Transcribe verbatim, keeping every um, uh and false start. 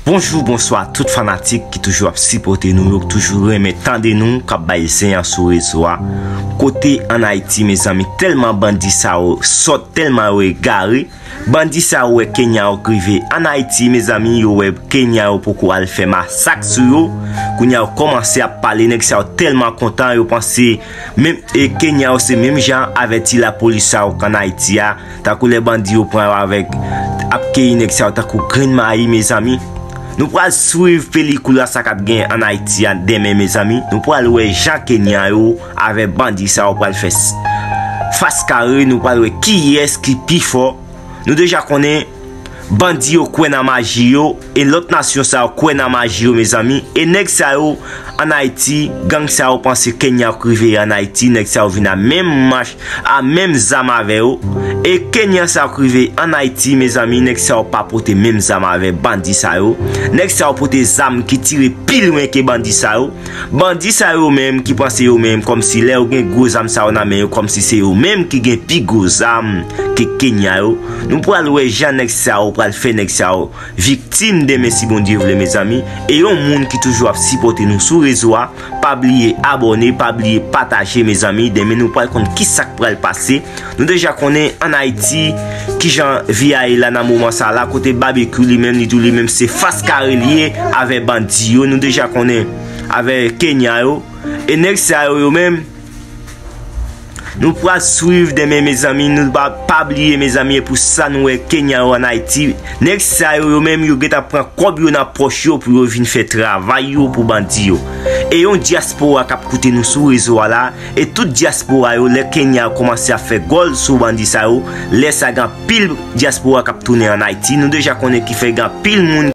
Bonjou, bonswa tout fanatik ki toujou ap sipòte nou, yo k toujou renmen tande nou, k ap bay zen an sou rezo a. Kote ann Ayiti, mezanmi, tèlman bandi sa yo sòt, tèlman yo egare. Bandi sa yo wè Kenya yo k rive ann Ayiti, mezanmi, yo wè Kenya yo poko al fè masak sou yo. Kounye a yo kòmanse ap pale, nèg sa yo tèlman kontan, yo panse menm, e Kenya yo se menm jan avèti lapolis sa yo k ann Ayiti a. Tankou lè bandi yo pran yo avèk, ap keyi nèg sa yo tankou grenn mayi, mezanmi. Nou pral swiv pelikoul la, sa k ap gen ann Ayiti a demen, mezanmi. Nou pral wè jan Kenya yo avèk bandi sa yo pral fè s-, fas kare, nou pral wè kiyès ki pi fò. Nou deja konnen bandi yo kwè nan maji yo, e lòt nasyon sa yo kwè nan maji yo, mezanmi. E nèg sa yo ann Ayiti, gang sa yo panse Kenya yo k rive ann Ayiti, nèg sa yo vin a menm mach, a menm zam avè yo. E Kenya sa yo k rive ann Ayiti, mezanmi, nèg sa yo pa pote menm zam avè bandi sa yo. Nèg sa yo pote zam ki tire pi lwen ke bandi sa yo. Bandi sa yo menm ki panse yo menm kòmsi lè yo gen gwo zam sa yo nan men yo, kòmsi se yo menm ki gen pi gwo zam ke Kenya yo. Nou pral wè jan nèg sa yo pral fè nèg sa yo viktim demen si Bondye vle, mezanmi. E yon moun ki toujou ap sipòte nou sou rezo a, pa bliye abòne, pa bliye pataje, mezanmi. Demen nou pral konn ki sa k pral pase. Nou deja konnen ann Ayiti kijan vi a ye la nan moman sa la, kote Babekyou li menm, li di w li menm se fas kare li ye avè bandi yo. Nou deja konnen avè Kenya yo. E nèg sa yo, yo menm, nou pral swiv demen, mezanmi. Nou pa, pa bliye, mezanmi, e pou sa nou wè Kenya yo ann Ayiti. Nèg sa yo, yo menm, yo gentan pran kòb yo nan pòch yo pou yo vin fè travay yo pou bandi yo. E yon dyaspora k ap koute nou sou rezo a la, e tout dyaspora yo, lè Kenya yo kòmanse ap fè gòl sou bandi sa yo, lè sa gen anpil dyaspora k ap tounen ann Ayiti. Nou deja konnen ki fè gen anpil moun